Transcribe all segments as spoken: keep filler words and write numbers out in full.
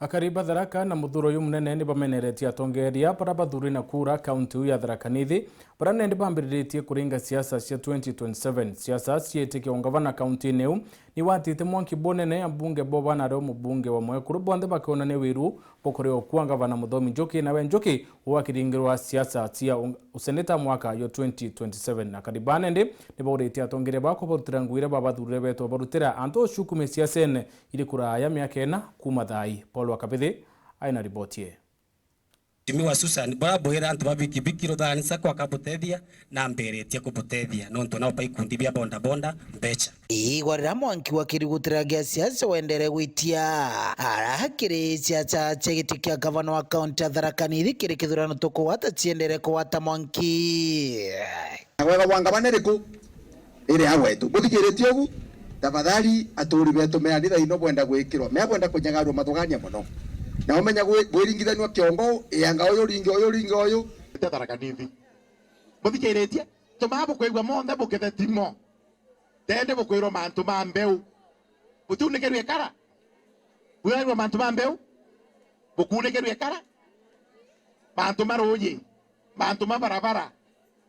Akari ba Tharaka na muthuro uyu munene ni bameneretie atongeria bara bathuri na kura kaunti iu ya Tharaka Nithi, bara nende bambiriritie kuringa siasa cia twenty twenty-seven. Siasa cietikia ungavana kaunti-ini iu ni watite mwanki bunene, ambunge bo bana ario mubunge wa mwekuru bonthe bakionania wiru bukuri okua ngavana Muthomi Njuki, nawe Njuki ugakiringirwa siasa cia u-, useneta mwaka yo twenty twenty-seven. Akari ba nende ni bauritie atongeria ba kubarutira ngugi iria babathurire betwa barutira antu ucukumia siasene iri kuraya miaka ina kuma thai. Paul wa Kabithi aina riboti ii. Mheshimiwa Susan, bora bwira antu ba bikibiki ruthanisa kwa kabutethia na mbiritie kubutethia nontu nao ba ikundi bia bodaboda mbecha. Igwa riria mwanki wa kirigutira gia siasa wendere gwitia, ara kiri siasa cia giti kia gavana wa kaunti ya Tharaka Nithi kiri kithurano tukugwata ciendere kugwata mwanki. Na wega bwa ngavana iriku? Iri a gwetu. Buthikiritie ugu? Tafadhali, aturi betu me anitha ino bwenda gwikirwa, me bwenda kunyagarua mathugania mono. Na umenya gwi-, gwiringithanua kiongo, ianga uyu ringi uyu ringi uyu. Ite Tharaka Nithi. Buthikiritie? Tumaa bukwigua monthe bukithe timo. Tende bukwirwa mantu ma mbeu. Butiunikirue ikara? Bwiragua mantu ma mbeu? Bukuunikirue ikara? Mantu ma ruuji, mantu ma barabara.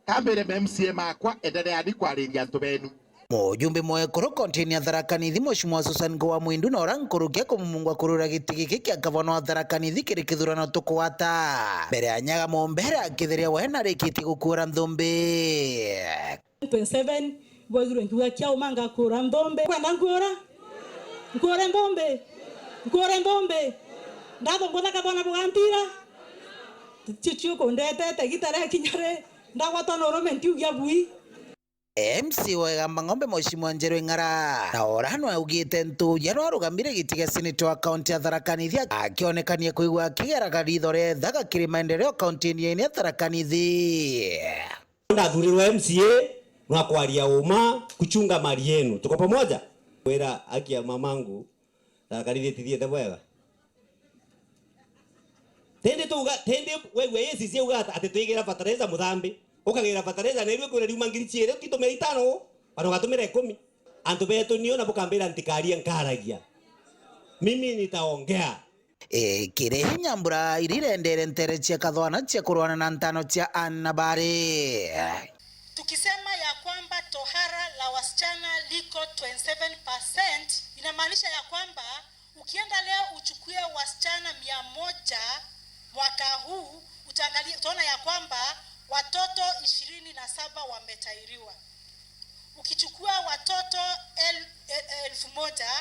Kambire ma M C A makwa, endereani kwariria antu benu. Mujumbe mwekuru kaunti-ini ya Tharaka Nithi, Mheshimiwa Susan Ngowa Mwindu, na ura nkuruki akumumungwa kurura giti giki kia gavana wa Tharaka Nithi kiri kithurano tukugwata. Mbere ya nyaga mumbere akithiria we narikitie gukuura nthumbi. Twenty-seven, bwaigirwe nkiuga kia uma ngakura nthumbi. Kwenda nkuura? Nkuure nthumbi? Nkuure nthumbi? Ndathungutha kabona bugantira? Tio cio kundetete gita ria kinya ri, ndagwatwa na urume ntiugia bui. M C wa Igamba Ng'ombe Mheshimiwa Njeru Ing'ara, na ora nwe augite ntuuja nwe arugamire giti gia seneta wa kaunti ya Tharaka Nithi, akionekania kwigua akigeraga ritho riethaga kiri maendeleo kaunti-ini ya Tharaka Nithi. Ndathurirwe M C A nwa kwaria uma, kuchunga mali yenu. Tuko pamoja? Wira haki ya mamangu, Tharaka Nithi itithiete bwega. Tindi tuga, tindi wegua A C C auga ati twigira fertilizer Muthambi, ukagira fertilizer na irue kwira riuma ngiri ciiri, utitumira itano, bado ugatumira ikumi. Antu betu nio na bukambira ntikaria nkaragia. Mimi nitaongea. E, kiri nyambura iria irendere ntere cia kathwana cia kurwana na ntano cia ana bari. Tukisema ya kwamba tohara la wasichana liko twenty-seven percent, inamaanisha ya kwamba ukienda leo uchukue wasichana mia moja mwaka huu, utaangalia, utaona ya kwamba watoto ishirini na saba wametairiwa. Ukichukua watoto el-, el-, elfu moja,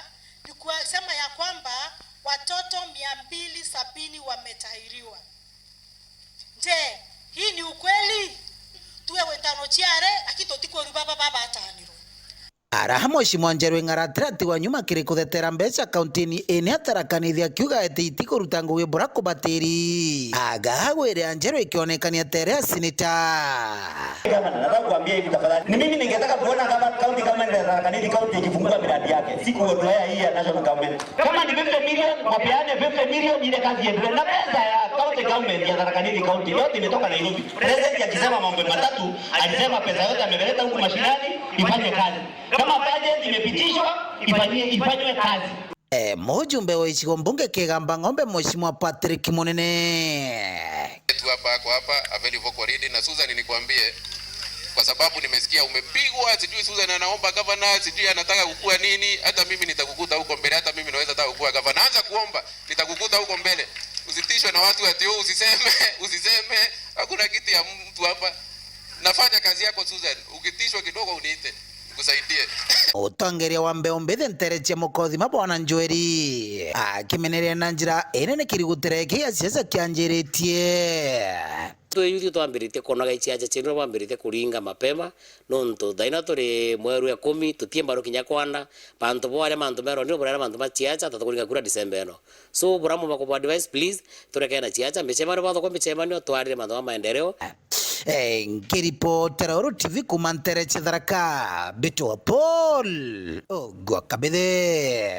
ni kusema ya kwamba watoto mia mbili sabini wametairiwa. Je, hii ni ukweli? Tuwe wentano chiare, lakini tutikwirwa baba baba atanirwe. Araha Mheshimiwa Njeru Ing'ara atiratigwa nyuma kiri kuthetera mbeca kaunti-ini ya Tharaka Nithi akiuga ati itikuruta ngugi bura kubatiri. Agagwire Njeru ikionekania tere asinita. Gavana, nataka kuambia hivi tafadhali. Ni mimi ningetaka kuona kama county government ya Tharaka Nithi County ikifungua miradi yake. Si kuondoa hii ya national government. Kama ni fifty million, wapeane fifty million ile kazi iendelee. Na pesa ya county government ya Tharaka Nithi County yote imetoka Nairobi. President akisema mambo matatu, alisema pesa yote ameleta huku mashinani ifanye kazi. Kama budget imepitishwa, ifanyie, ifanywe kazi. Eh, mujumbe wa gicigo mbunge kia Igamba Ng'ombe, Mheshimiwa Patrick Munene. Yetu hapa ako hapa, a very vocal lady. Na Susan, nikwambie, kwa sababu nimesikia umepigwa, sijui Susan anaomba gavana, sijui anataka kukua nini, hata mimi nitakukuta huko mbele, hata mimi naweza taka kukua gavana. Anza kuomba, nitakukuta huko mbele. Usitishwe na watu ati, "Oh, usiseme, usiseme." Hakuna kiti ya mtu hapa. Nafanya kazi yako, Susan. Ukitishwa kidogo, uniite. Nikusaidie. Utongeria wa mbeu mbithi ntere cia Mukothima Bwana Njweri akimeneria na njira inene kirigutire kia siasa kianjiritie. Twi youth twambiritie kwonaga ichiacha cietu na bwambiritie kuringa mapema, nontu thaino turi mweru ikumi, tutie mbaru kinya kwana, bantu bware mantu meroni, burare mantu ma chiacha, tatukuringa kura December ino. So, buramu bakubwa advice, please, turekee na chiacha, michemanio bathoko michemanio, twarire mantu ma maendeleo. Eh, nkiripotera Uru T V kuma ntere cia Tharaka, Mbitwa Paul Ogwa Kabithe.